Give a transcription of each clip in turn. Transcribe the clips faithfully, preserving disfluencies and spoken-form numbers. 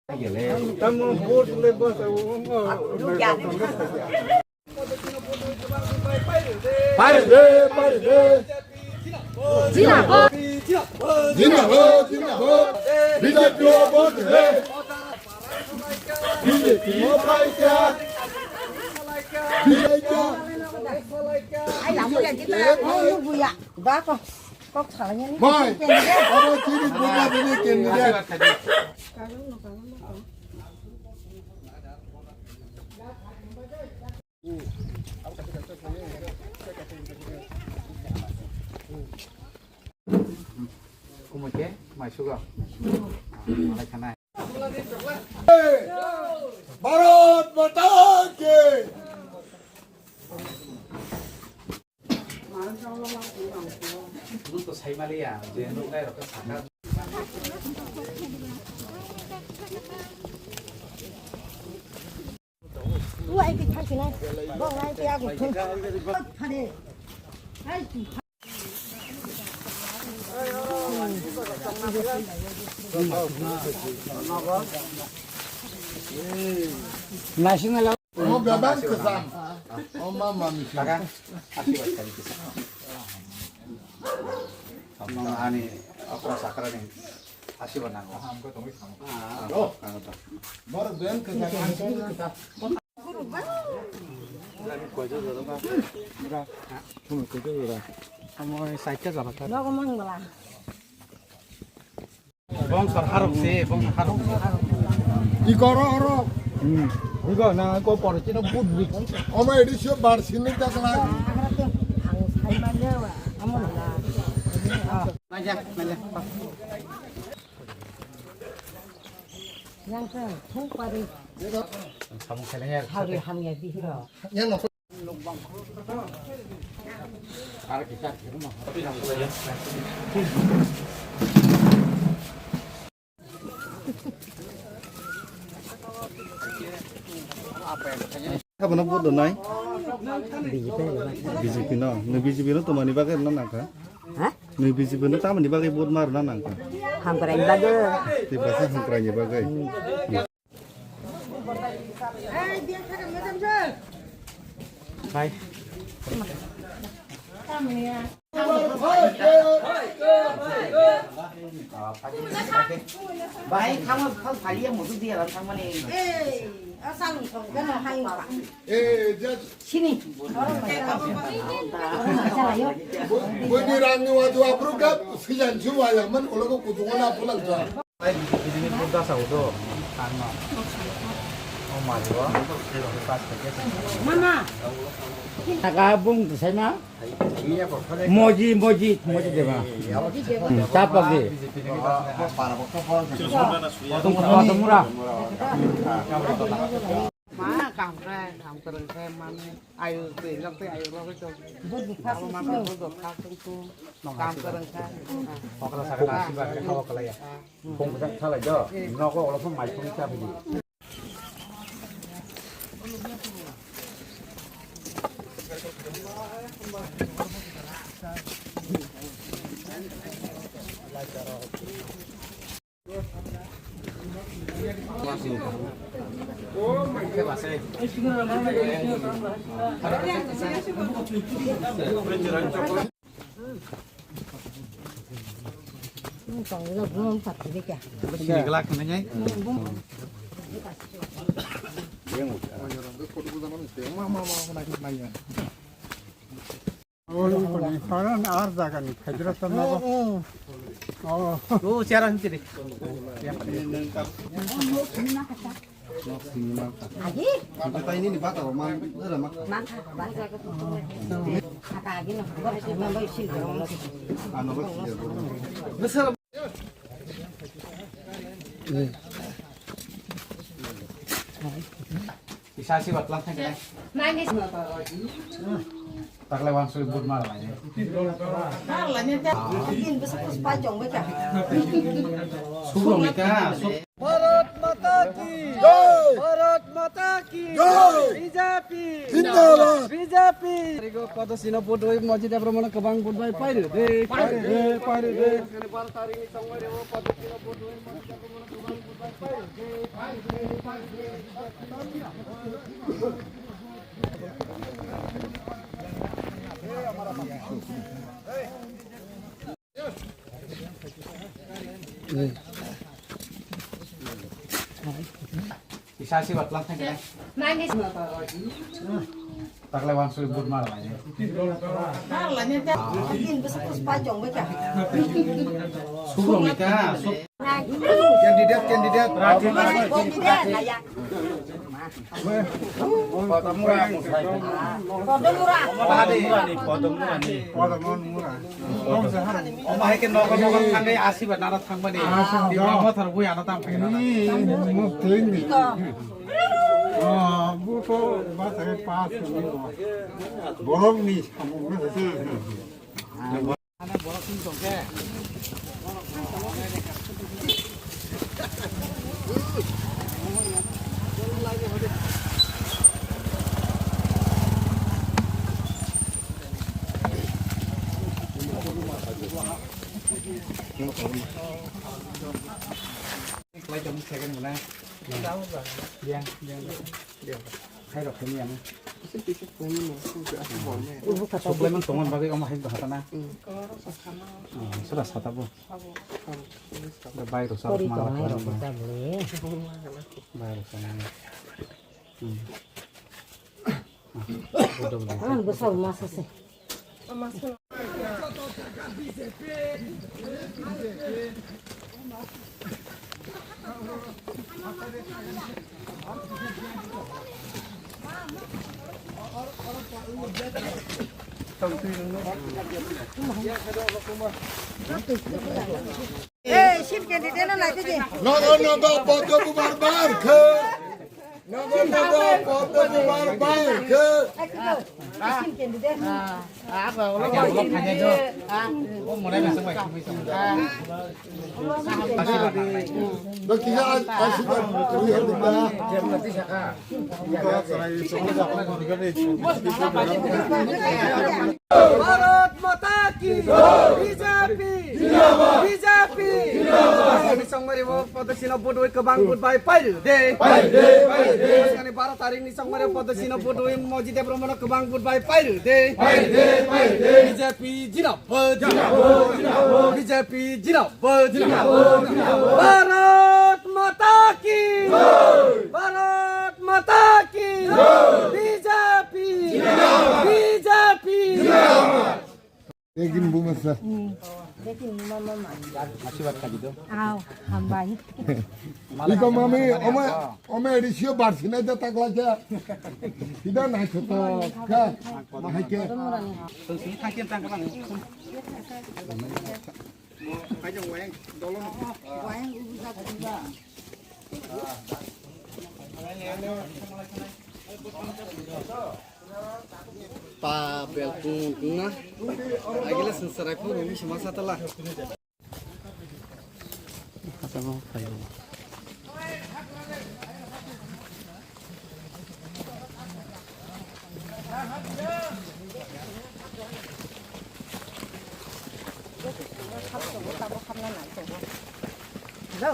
Tamo vote le bas. Pare de, pare de. Zindabad. Zindabad, zindabad. B J P o vote de. B J P o paisa. Ai, lamu ya, kita. Ba ko. Kok salanya ni? Mai. Apa ciri bunga ini candidate? Kumui khe mai sugo. Malai khanai. Bharat Mata ki! Nwng to sai maliya, je nwng nai rok khe sakha. National. Omo bebak kwcham. Omo mami. Kaka, asirwad kari kisa. Tamo ani okra sakra ni asirwad nango. Nango to. Bor ben kwcham, asirwad kwcham. Omo side ka jala ka. Nogo mang bala. Bongso harok se, bongso harok se. Iko oro, oro. Hmm. Iko na ko por chino but but. Omo edisio bar sini ta kala. Ang sai manya wa. Amo na. Manya, manya. Yang ke thung pari. Samung kheleng ya. Hari hamya bihiro. Yang no. Abono vote donai? B J P no. Nw B J P no tomani bagwi rwna nangkha? Ha? Nw B J P no tamani bagwi vote ma rwna nangkha? Hamkrai bagwi. Tiprasa hamkrai bagwi. Bai. Bai, kamo phal phaliya mudu diya lang thangmani. Ei, asal song kana hai ma. Eh, just sini. Bodi rangni wadu abruk gap sijan suwa ya man ulo ko kutungola pulang sa. Ai, bini ni buddha sa udo. Ano. Oh, mari wa. Pas ke. Mama. Taka bung tu sai ma. Moji, moji, moji deba. Hmm, tapa ge. Tung kapa tung mura. Ma, kam khe, kam kwrwng khe, mane, ayu, twi, nok twi, ayu, rogwi tong. Abo mane, bujo, khak tong tu, kam kwrwng khe. Okra sakra, sibar khe, hawa kalaya. Phung kisa salai do, nogo olo phung mai phung cha phidi. Sini gelak nanya. Oi, oi, oi, oi. Oi, oi, oi. Ar jaga ni khaidra ta nogo. Oh. Oh, siara hinti de. Agi? Kita ini ni bata man, era mak. Mangkha, bata. Kata agi no, bata agi no, bai sil. Ano ba sil. Isa si batlang thang kene. Nangis. Takle wan sui but mar lagi. Mar lagi ta. Din besi kus pajong beka. Sugo mita. Bharat Mata ki jai. Bharat Mata ki jai. B J P zindabad. B J P. Rigo padasino budoi moji debro mono kebang budoi paire de. Paire de, paire de. Baro tarik ni songwai reo padasino budoi moji debro mono kebang budoi. Isa si batlang thang kena. Taklai wangsoi but mar lai. Mar lai ne ta. Din bus bus pa jong ba kya. Subo mita. Candidate, candidate. Candidate, ya. Podamura. Podamura. Podamura ni, Podamura ni. Podamura. Oma hai ke nogo nogo thangwi asiba nara thangmani. Dibra mothor bui ana tam phai nara. Ni muk tling ni. Ah, bu to ba sai pass ni. Borok ni samung na. Yang, yang, yang. Hai rok khaini ang. Suklai mang tongon bagwi omo hai hatana. Hmm. Sura sata bo. Da bai rok sa ma. Bai rok sa ma. Hmm. Ang bwsa masa se. Ei, sip candidate na lai tadi. Nogo nogo Podamura bar khe. Nogo nogo Podamura bar khe. Sip candidate. Bo kisa as-, aswk. Bharat Mata ki jai! B J P! Jindabad! B J P! Jindabad! Songmari bo podosino budui kwbang budbai pairw de. Pairw de, pairw de. Baro tarikh ni songmari podosino budui Moji Debbarma no kwbang budbai pairw de. Pairw de, pairw de. B J P jindabad! Jindabad! Jindabad! B J P jindabad! Jindabad! Jindabad! Bharat Mata ki! Jai! Bharat Mata ki! Jai! B J P! Jindabad! B J P! Jindabad! Lekin bu masa. Hmm. Lekin mama mama. Asirwad kha di do. Aw, hambai. Iko mami, ome, ome risio barsina da takla ja. Tidak naik to ka. Mahai ke. Pa belkung na. Agila sensara ko rumi sima satala. Hello.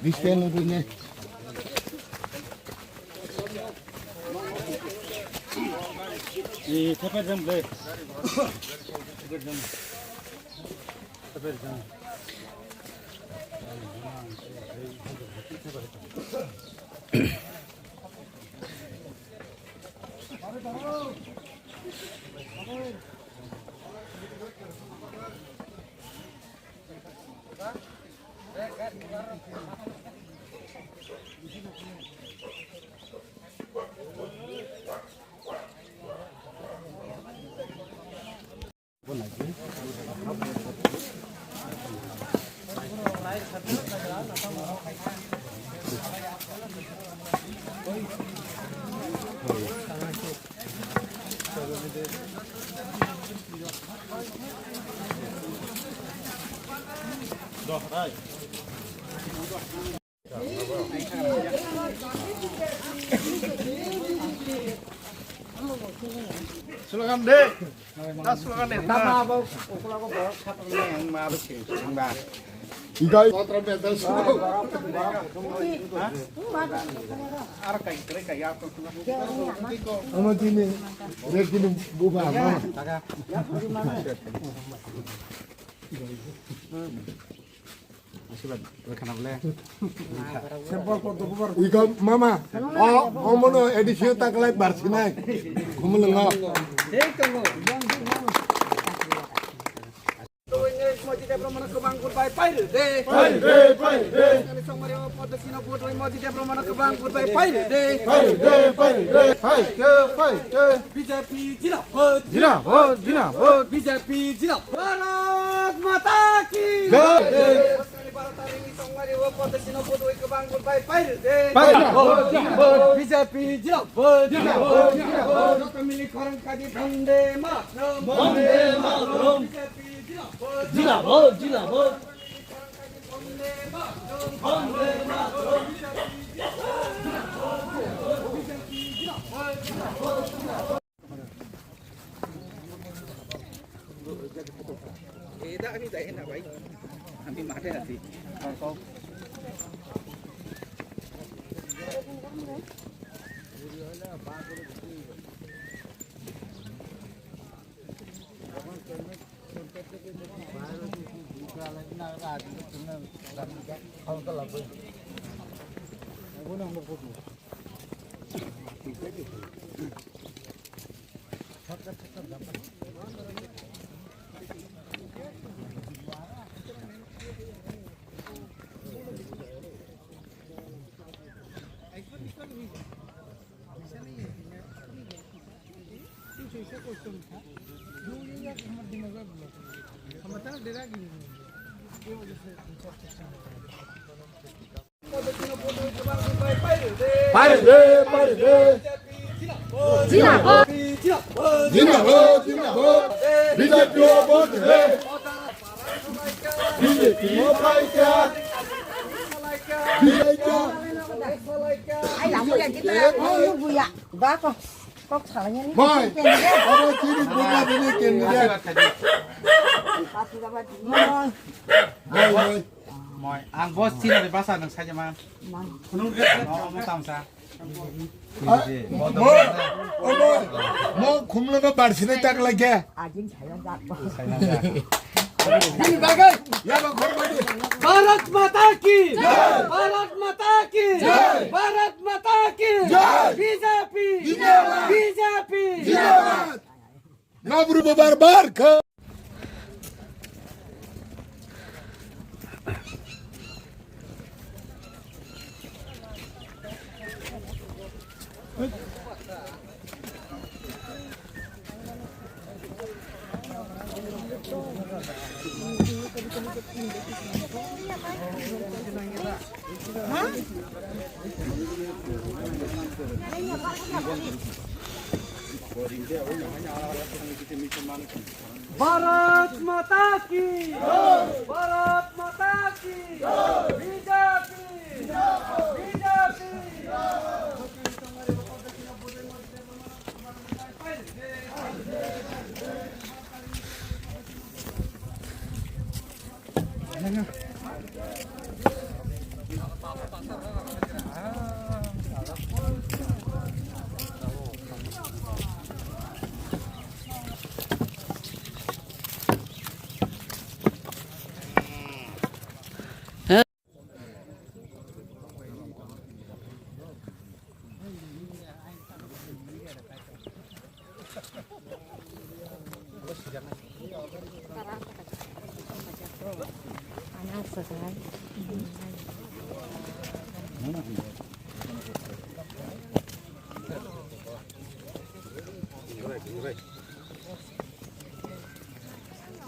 Display nungguinai. Eh, thepet jam le. Thepet jam. Thepet jam. Slogan de. Na slogan de. Tama abo ukula ko borok khatung nai ang ma abo se sing ba. Ikai. Ar kai kre kai ya ko. Ama tini. Re tini buba ama. Iko mama, o, omono edisio taklai barsinai. Khumulwngo. Moji Debbarma no kwbang vote bai pairw de. Pairw de, pairw de. Songmari o Podosino vote bai Moji Debbarma no kwbang vote bai pairw de. Pairw de, pairw de. Pairw de, pairw de. B J P zindabad. Zindabad, zindabad. B J P zindabad. Bharat Mata ki jai. Bharat Mata ki jai. Pairw de. Pairw de. B J P zindabad. Zindabad, zindabad. Joto mili khorang kaji Bande Mataram. Bande Mataram. B J P zindabad. Zindabad, zindabad. Pairw de, pairw de. Zindabad. Zindabad, zindabad. B J P o vote hai. B J P o paikha. B J P. Ai, lamu ya, kita, oh, lu buya. Ba, kok, kok salahnya nih? Mai. Candidate. Abo chini buka bini candidate. Pati dapat. Mai. Mai, mai. Moi, ang boss chini ni basa nang saja man. Man. Nung ke, oh, mo tamsa. Ah, mo, mo, mo, khumlo no barsinai tak lagi. Ajin saya tak. Bini bagai, ya bang khormani. Bharat Mata ki jai! Bharat Mata ki jai! Bharat Mata ki jai! B J P! Zindabad! B J P! Zindabad! Nabru babar bar kha. Bharat Mata ki! Bharat Mata ki! B J P! B J P!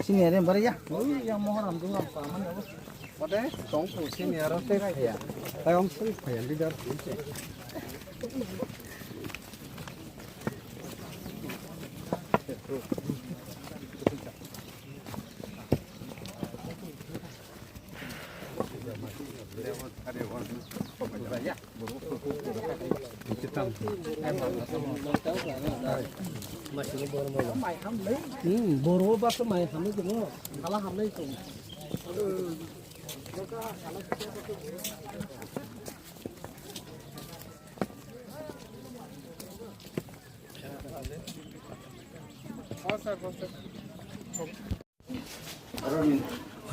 Senior ni bari ya. Ui, yang mohor am dulu apa mana ya? Ode, tong tu senior te kaya. Tayong sui kaya leader. Hmm, boro ba se mai hamle tong, hala hamle tong.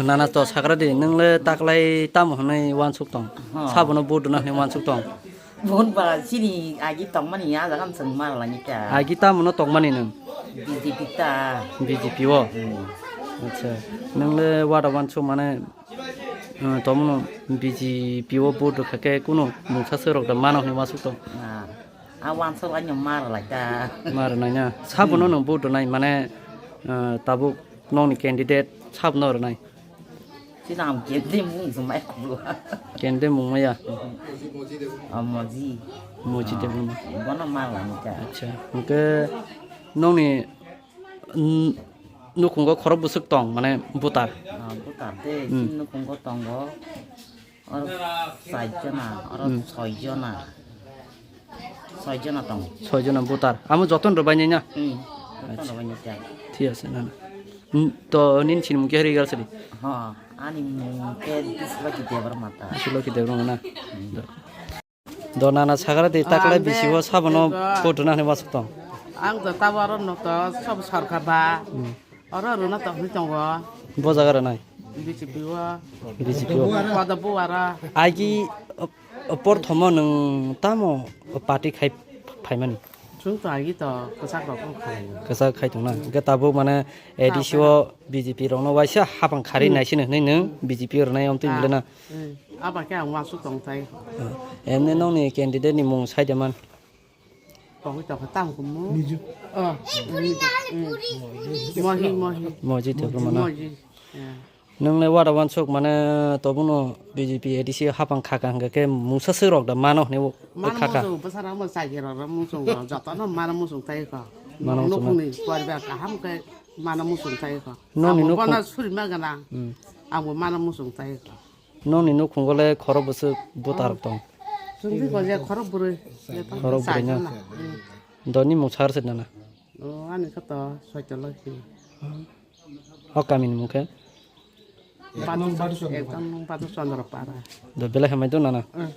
Nana to sagra di, nung le taklai tamo hwnwi wansuk tong? Ha. Sabono vote rwna hwnwi wansuk tong? Vote ba chini agi tongmani ya jaga chwng mar lani ta. Agi tamo no tongmani nung? B J P ta. B J P o? Hmm. Acha. Nung le wada wansuk mane, uh, tomono B J P o vote rwkha khe kunu mungsa swi rok da mano hwnwi wansuk tong? Ah. A wansuk ani mar lai ta. Mar nai na. Sabono nung vote rwnai mane, uh, tabuk nokni candidate sabono rwnai. Chini ang candidate mung jumai kublu. Candidate mung maya. Amoji. Moji Debbarma. Bono mar lai ta. Acha. Hwnkhe nokni, mm, nukhungo khorok bwswk tong mane voter. Ah, voter de, hmm, chini nukhungo tongo. Oro char jona, oro, hmm, soi jona. Soi jona tong. Soi jona voter. Amo joton rwbaini na? Hmm. Joton rwbaini ta. Thik ase, na, na. Hmm, to nini sinimung khe Rigal Sadi? Ha, ani mung khe Biswaloki Debbarma ta. Biswaloki Debbarma na? Hmm. Do nana sagra di taklai ang de bisi o sabono ego vote rwna hwnwi wansuk tong. Ang to tabo aro no to sob sorkar ba. Hmm. Oro rwna tongwi tongo. Bo jaga rwnai? B J P o. B J P o. Kodo bo aro. Agi, o, o, porthomo nwng tamo party khai phaimani? Chwng to agi to kwchak rok khai. Kwchak khai tongna. Hwnkhe tabuk mane A D C o B J P rokno waisa hapang kharwi, hmm, naisini hwnwi nwng B J P rwnai omtwi, ah, bwlena. Hmm. Aba khe ang wansuk tong tai. Ah, emne nokni candidate ni mung sai de man? Tongwi tongkha tamo khe mo. Niju. Oh, Niju. Hmm. Mohi, Mohi. Moji Debbarma na? Moji. Yeah. Nwng le wada wansuk mane tobono B J P A D C hapang khaka hwnkha khe mungsa swi rok da mano hwnwi o mano khaka. Muchung bwsarok mo chagi rok rok muchung rok jotono mano muchung tai kho. Mano muchung. Nukhungni poribar kaham khe mano muchung tai kho. Nokni nukhung. Abo bono surima gana. Hmm. Abo mano muchung tai kho. Nokni nukhungo le khorok bwswk bwta rok tong? Chwngdi ko je khorok bwrwi. Khorok bwrwi na? Chajana. Hmm. Doni mung sar se nana? O, ani khe to Soito Lokhi. O kamini mung khe? Badu, ekdom Badu Chandra Para. Do belai hamai do nana? Hmm.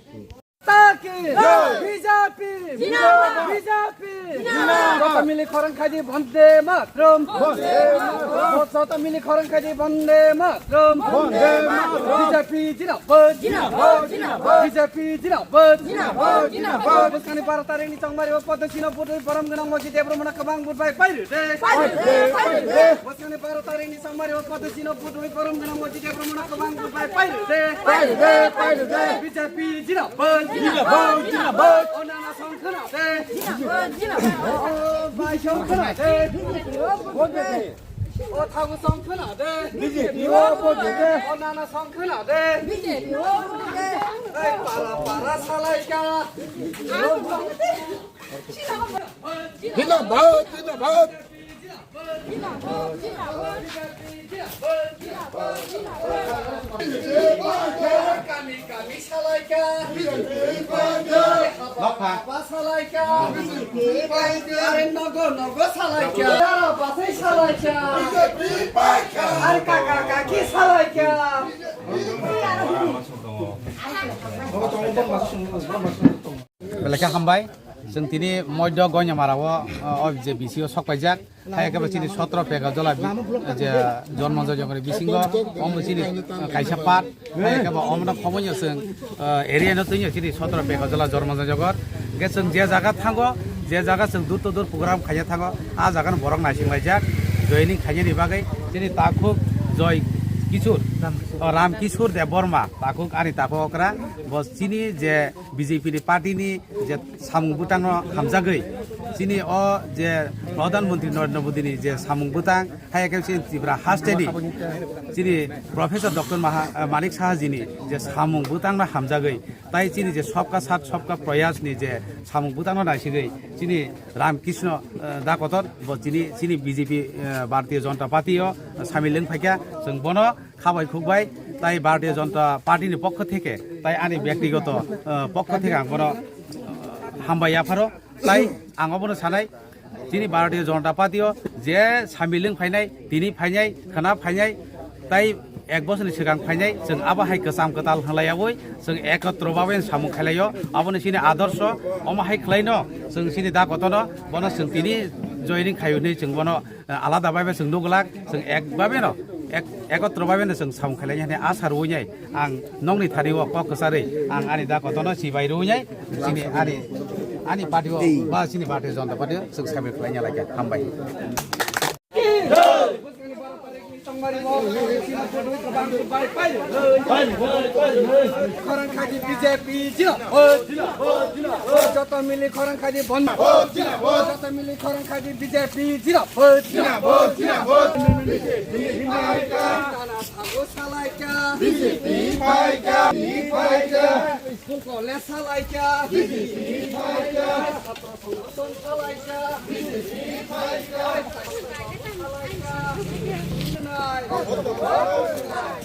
Taki! Jai! B J P! Jindabad! B J P! Jindabad! Joto mili khorang khaidi Bande Mataram! Bande Mataram! Joto mili khorang khaidi Bande Mataram! Bande Mataram! B J P jindabad! Jindabad! Jindabad! B J P jindabad! Jindabad! Jindabad! Bwskangni baro tarikni chongmari o Padma Sino Budui Borom Gwnang Moji Debbarmano kwbang budbai pairwdi! Pairwdi! Pairwdi! Bwskangni baro tarikni chongmari o Padma Sino Budui Borom Gwnang Moji Debbarmano kwbang budbai pairwdi! Pairwdi! Pairwdi! B J P jindabad! Jindabad! Jindabad! O nana song khwnade! Jindabad! Jindabad! O bai song khwnade! O thago song khwnade! B J P o vote de. O nana song khwnade! B J P o vote de. Ei para para salaika! Jindabad! Jindabad! Kami, kami salaika. Hapa salaika. Are nogo, nogo salaika. Dara basai salaika. Are kaka, kaki salaika. Belai khe hambai. Chwng tini Moidho Gonyamara o, o, o je B C o sok paijak. Hai khe bo chini sotro peka jola bi-, je Jormonjoi Jogor bisingo omo chini kaisa part. Hai khe bo omono khoboi no chwng, eh, area no twi chini sotro peka jola Jormonjoi Jogor. Hwnkhe chwng je jaga thango, je jaga chwng door to door program khaina thango, a jaga no borok naising laijak joining khainani bagwi. Chini takhuk Joy Kishore, oh, Ram Kishore Debbarma, takhuk ani takhuk okra, bo chini je B J P ni party ni je samung bwtangno hamjagwi, chini o je Pradhan Mantri Narendra Modi ni je samung bwtang, hai khe chini Tripura haste ni chini Professor Doctor Maha-, eh, Manik Saha ji ni je samung bwtangno hamjagwi, tai chini je Sabka Saath Sabka Prayas ni je samung bwtangno naisigwi, chini Ram Krishna, eh, Da Kotor bo chini, chini B J P, eh, Bharatiya Janata Party o samil wng phaikha, chwng bono khabai khukbai, tai Bharatiya Janata Party ni pokho theke Tai ani byaktigoto, eh, pokho theke ang bono, eh, hambai yapharo. Tai ang obono sanai, chini Bharatiya Janata Party o je samil wng phainai, tini phainai, khna phainai, tai ek bosorni swkang phainai, chwng abo hai kwcham kwtal hwnlaiyaui chwng ekotro babe samung khailaio. Aboni chini adorsho omo hai khwlaino chwng chini da kotono bono chwng tini joining khai hwnwi chwng bono alada babe chwng nuglak, chwng ek babe no, ek, ekotro babe no chwng samung khailai hwnwi asa rwui nai. Ang nokni thani o kok kwcharwi ang ani da kotono chibai rwui nai. Chini ani, ani party o ba chini Bharatiya Janata Party o chwng samil khlai ya lai kha. Hambai. Khorang khaji B J P jira. Joto mili khorang khaji bon. Joto mili khorang khaji B J P jira. Nana thago salaika. B J P phaika. Phaika. School college salaika. B J P phaika.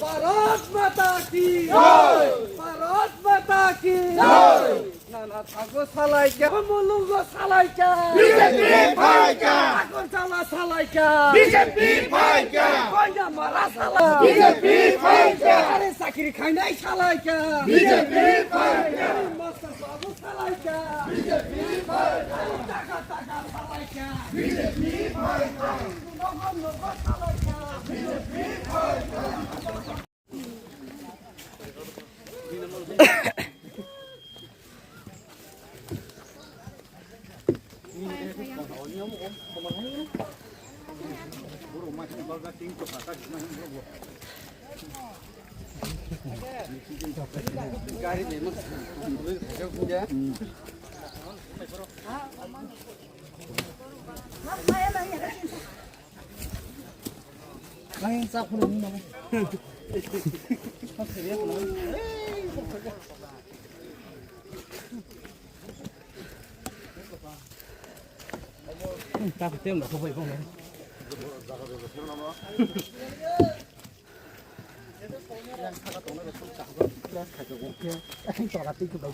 Bharat Mata ki jai! Bharat Mata ki jai! Nana thago salaika, mulungo salaika. B J P phaika. Agartala salaika. B J P phaika. Kondamara salaika. B J P phaika. Are chakri khainai salaika. B J P phaika. Master babu salaika. B J P phaika. Taka taka salaika. B J P phaika. Nogo nogo salaika. B J P phaika.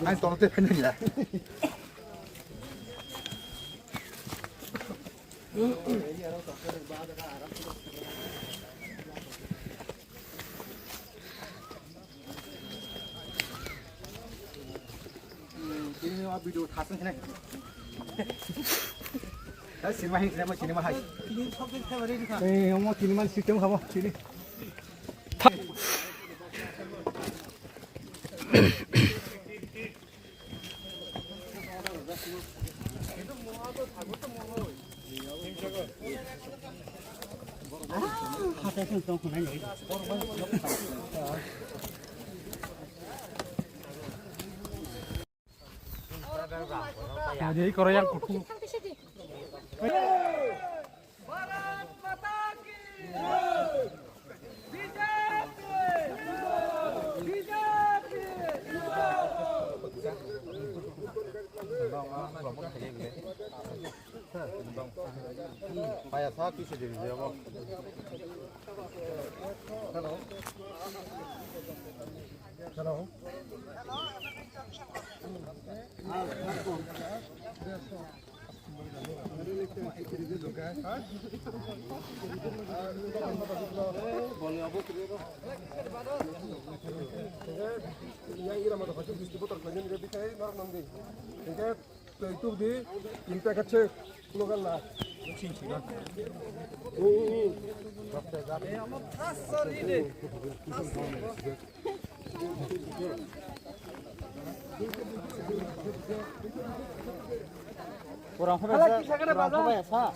Ang tolo tei phai nai ya. Chini ma video thasang kene. Hai, cinema hai, cinema, cinema hai. Eh, omo cinema system khabo, chini. Jadi, koro yang kutu. Bharat Mata ki jai! B J P! B J P! Paya sa kisi diri dia mo. Hello. Hello. Yang ira mata baju bisti botol banyak juga bisa, eh, norok nang di. Oke, tuh itu di, minta kecil, lo kan lah. Kurang apa ya? Kurang apa ya, Sa?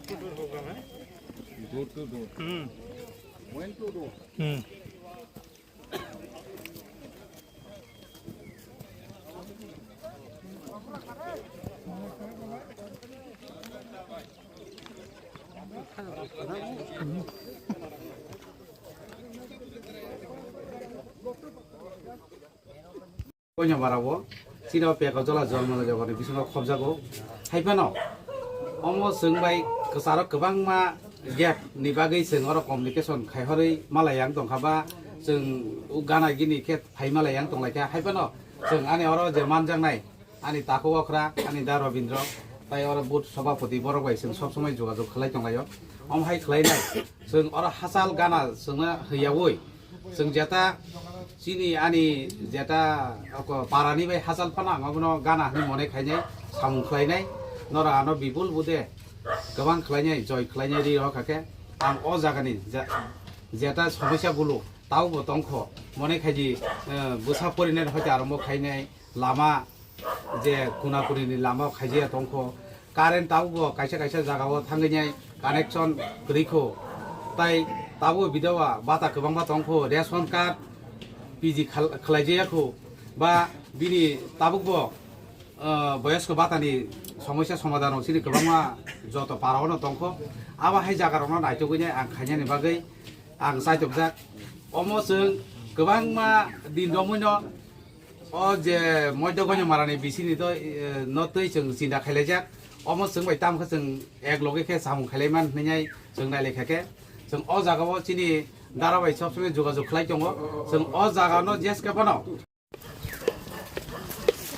Door to door. Hmm. When to door? Hmm. Koinyabarao chini o pekajwla jormo jagani bisingo khobjago. Hai phano omo chwng bai kwcharo kwbangma gap ni bagwi chwng oro communication khai horwi malai yang tongkha ba chwng gana gini khe phai malai yang tonglaikha. Hai phano chwng ani oro je manjaknai ani takhuk okra, ani da Robindro, tai oro booth sobhapoti borok bai chwng sob somoi jogajog khlai tonglaio. Omo hai khlainai chwng oro hachal gana chwngno hwyaui chwng jeta chini ani jeta oko parani bai hachal phano ang obono gana hwnwi monai khainai, samung khlainai, norok ano bipul bude kwbang khlainai, joi khlainai ri rokha khe ang o jagani ja-, jeta somosya bulu taubo tongkho, monai khaidi, eh, bwsa porinai hoite arombo khainai, lama je kuna kuni ni lama khaijaya tongkho, current tabukbo kaisa kaisa jagao thangwi nai connection kwrwikho, tai tabukbo bidowa bata kwbangma tongkho, ration card P G khal-, khlaijayakho, ba bini tabukbo, ah, boyosko batani somosya somadhan rok chini kwbangma joto parao no tongkho, abo hai jaga rokno naitugwi nai ang khainani bagwi ang chaitokjak. Omo chwng kwbangma din romwino o je Moidya Goinamara ni bisini to, eh, no twi chwng chinta khailaijak. Omo chwng bai tamo khe chwng ek loge khe samung khailaiman hwnwi chwng nailaikha khe. Chwng o jaga o chini dara bai sob somoi jogajog khlai tongo. Chwng o jaga no jeske phano.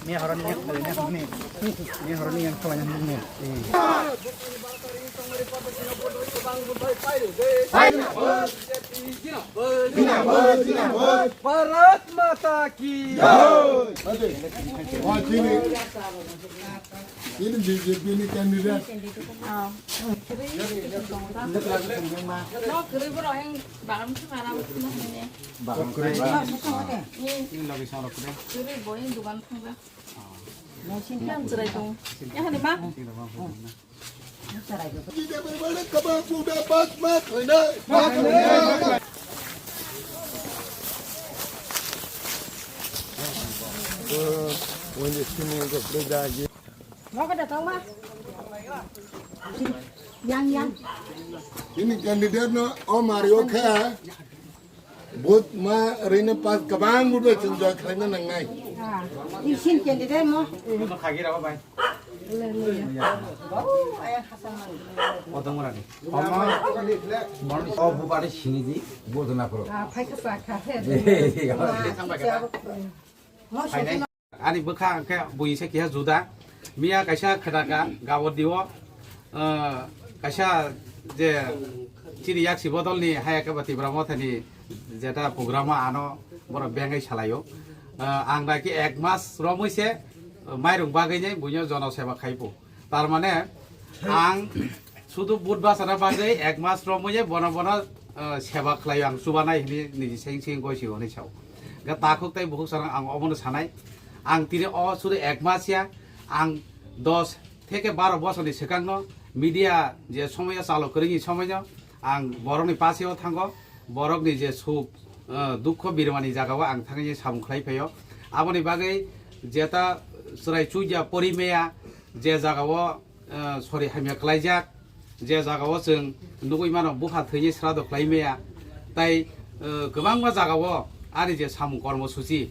Ni horoni yang khalai na ni. Ni horoni yang khalai na ni. Bharat Mata ki jai. Ini B J P ni candidate. No, kiri boro heng bagan tu kara tu na ni. Bagan kiri. Ini lagi sama kiri. Kiri boy dukan tu ba. Mo sin kan cerai tu. Ya kan ba? Yang, yang. Ini candidate no, o Mario khe. Vote ma rina pas kabang vote bai chwng joi khlaina nangnai. Ah, isin candidate mo. Ino khagi rabo bai. Le, le. Oh, ayang khasang nang. Odong rani. Omo. Mon o bupari sini di, vote na pro. Ah, phai kha pa kha he. Mo sini. Ani bwkha hwnkhe buini se keha juda. Miya kaisa khwnaka gabor dio, ah, kaisa je chini yaksi bodolni haya khe ba Tipra Mothani jeta program o ano borok bengai salaio. Ah, ang da khe ek mas romwi se, ah, mairung bagwi nai buino jono seba khaibo. Tar mane ang sudu but bachana bagwi ek mas romwi bono bono, ah, seba khlaio, ang chubanai hwnwi niji seng seng goi si hwnwi sao. Ga takhuk tai bukhuk sana ang obono sanai. Ang tini o sudu ek mas ya, ang dos theke baro bosorni swkangno media je somoyo chalo kwrwngni somoino ang borokni paseo thango, borokni je suk, ah, dukho birmani jagao ang thangwi samung khlai phaio. Aboni bagwi jeta chwrai chuya porimeya je jagao ah, sori hamya khlaijak, je jagao chwng nugwi mano bupha thwini srado khlai maya, tai, ah, kwbangma jagao ani je samung kormosuchi,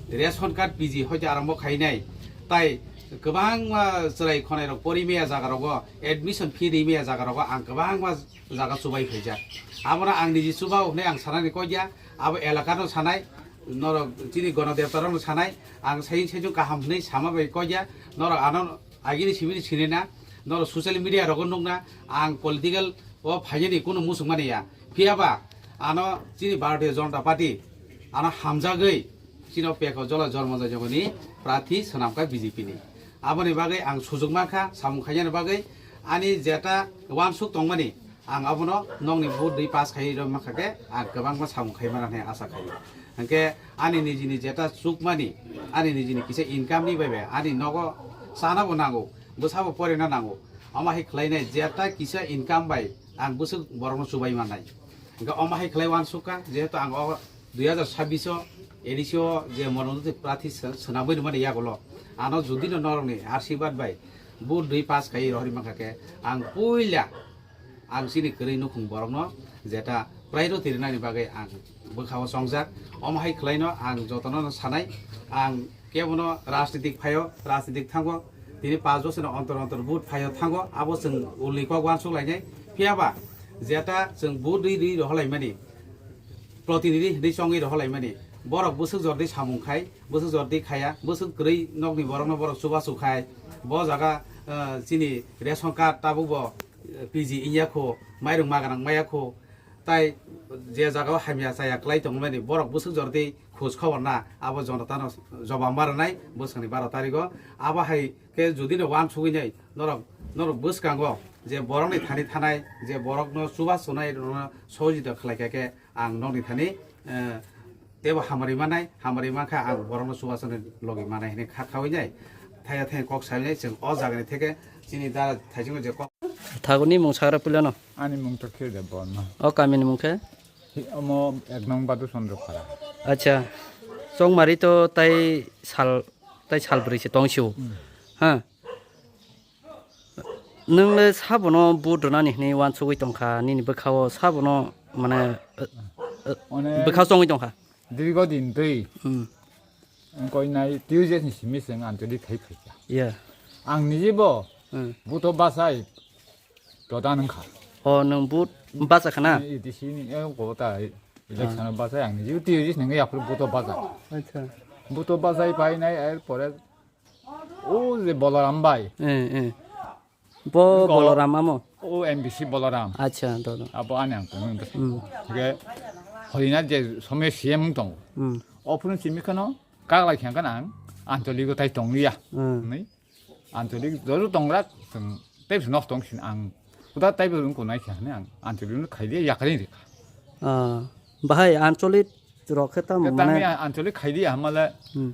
ration card P G hoite arambo khainai, tai kwbangma chwrai khonai rok pori maya jaga rogo, admission fee ri maya jaga rogo ang kwbangma jaga chubai phaijak. Abono ang niji chubao hwnwi ang sanani kok ya, abo elakano sanai, norok chini gonodebtarokno sanai, ang sayung sayung kaham hwnwi sama bai kok ya, norok ano Agini simi ni sinina, norok social media rogo nukna, ang political o phainani kunu muchung mani ya. Phiyaba ano chini Bharatiya Janata Party ano hamjagwi chini o pekho jola jormo jagoni prathi swnamkha B J P ni. Aboni bagwi ang sujuk mankha, samung khainani bagwi ani jeta wansuk tongmani, ang abono nokni vote rwi pass khai rw mankha khe, ang kwbangma samung khai mana hwnwi asa khai. Hwnkhe ani nijini jeta chukmani, ani nijini kisa income ni bai bai, ani nogo chana bo nango, bwsa bo porina nango. Omo hai khlainai jeta kisa income bai ang bwswk borokno chubai mannai. Hwnkhe omo hai khlai uansukha, jehetu ang o dui hazar sabbish o A D C o je monodoti prathi sw-, swnamwi rwmani yagulo ano judino norokni ashirbad bai vote rwi pass khaiwi rohorwi mankha khe, ang puila ang chini kwrwi nukhung borokno jeta priority rwnani bagwi ang bwkhao chongjak. Omo hai khlaino ang jotono sanai, ang kebono rajnitik phaio, rajnitik thango, tini panch bochorni ontor ontor vote phaio thango, abo chwng ulni kok uansuk lainai. Phiyaba jeta chwng vote rwi rwi rohorlaimani, protinidhi hinwi chongwi rohorlaimani, borok bwswk jordi samung khai, bwswk jordi khaya, bwswk kwrwi nokni borokno borok chubachu khai, bo jaga, eh, chini ration card tabukbo P G wngya kho, mairung maganang maya kho, tai je jagao hamya chaya klai tongmani borok bwswk jordi khoj khobor na, abo jonotano jobab ma rwnai bwskangni baro tarigo. Abo hai khe judino uansugwi nai norok, norok bwskango je borokni thani thanai, je borokno chubachu nai, norokno sohojita khlai kha khe ang nokni thani, eh, teibo hamari manai, hamari mankha ang borokno chubachu nai logi manai hinwi kha khawi nai. Thaya thaya kok sawi nai chwng o jagani theke chini dara thaichukno je kok. Thaguni mung sagra puilano? Ani mung to Khirde Borma. O kamini mung khe? Hi, omo ek nong Badu Chandra Phara. Acha. Chongmari to tai sal, tai sal bwrwi se tong sio. Hmm. Ha. Nwng le sabono vote rwnani hinwi uansugwi tongkha, nini bwkhao sabono mane, eh, eh, One bwkhao chongwi tongkha. Dirgo din twi. Hmm. Wngkoi nai Tuesday ni simi se ang anchalik khai phaikha. Yeah. Ang nijibo Hmm. buto bachai prodan wngkha. O nwng vote bacha khana? A D C ni, eh, kota election o bachai ang nijibo Tuesday ni wngya phuru buto bachai. Acha. Buto bachai painai er pore o je Bolaram bai. Eh, eh. Bo Bo- Bolaram amo? O M D C Bolaram. Acha, do, do. Abo ani ang tong. Hmm. Ge horina je somoi C M tong. Hmm. O phuru simi khano kaglai khang kan ang anchalik tai tong liya. Hmm. Ni anchalik jojo tong rak tong tei nok tong sin ang. Uda tai bo ko nai khane ang anchalik no khai liya yakari ri. Ah, bahai anchalik rok khe tamo Khe mane tangni anchalik khai liya hamale. Hmm.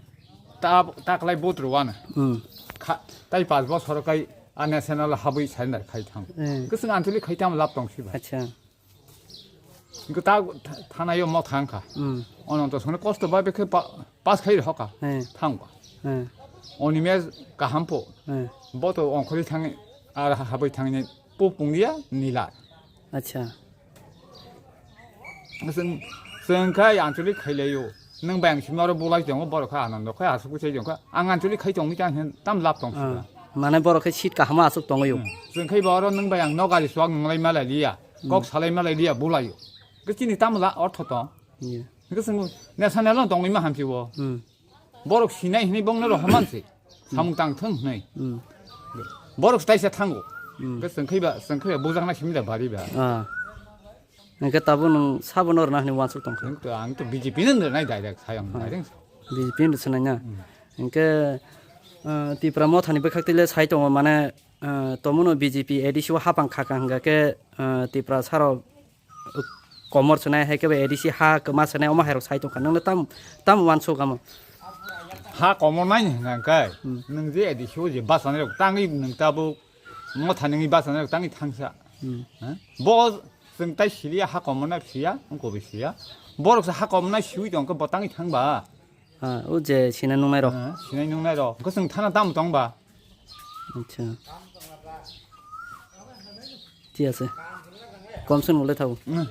Ta ta klai vote rwana. Hmm. Kha tai panch bochor kai a national habwi surrender khai thang. Eh. Kwswng anchalik khai tamo lab tong siba. Acha. Gwta tha-, thanaio mo thangkha. Hmm. Ononto songno kosto ba bekhe pa-, pass khai rokha. Eh. Thangba. Eh. Oni me kaham po. Eh. Boto ongkhorwi thang ar ha-, habwi thangni po pungya nila. Acha. Chwng, chwng khe anchalik khailaio. Nwng bai ang simi oro bulai tongo, borok khe anando khe asuk bwsai tongkha. Ang anchalik khai tongwi tang hin tam lab tong Ah, sida. Mane borok khe seat kaham asuk tongwi o. Hmm. Chwng khe bo oro nwng bai ang nokari swak nwnglai malai liya. Kok Hmm. salai malai liya bulaio. Khe chini tam la ortho tong. Yeah. Khe chwng national no tongwi ma hamsi o. Hmm. Borok sinai hinwi bongno rohorman se. Samung tang thung hinwi. Hmm. Borok staisa thango. Hmm. Khe chwng khaiba, chwng khaiba bujakna simi da bari ba. Ah. Hingke tabuk nwng sabono rwna hinwi uansuk tongkha. Nwng to, ang to B J P no rwnai direct sayang, hmm, direct. B J P no rwnai na. Hmm. Hingke, ah, Tipra Mothani bwkhak twi le sai tongo mane, ah, tomono B J P A D C o hapang khaka hingka khe, ah, Tipra saro komor swnai, hai khe bo A D C ha kwma swnai, omo hai rok sai tongkha. Nwng le tam, tam uansuk amo? Ha komor nai hwnka khe, hmm, nwng je A D C o je bachani rok tangwi nwng tabuk Motha nwngni bachani rok tangwi thangsa. Hmm. Ha? Bo chwng tai siliya, ha komorna siya, wngkho bo siya. Borok se ha komorna siwi tongkhe bo tangwi thangba. Ah, o je sinai nungnai rok. Ah, sinai nungnai rok. Hwnkhe chwng thana tamo tongba? Acha. Thik ase. Komse nunglaithago. Hmm.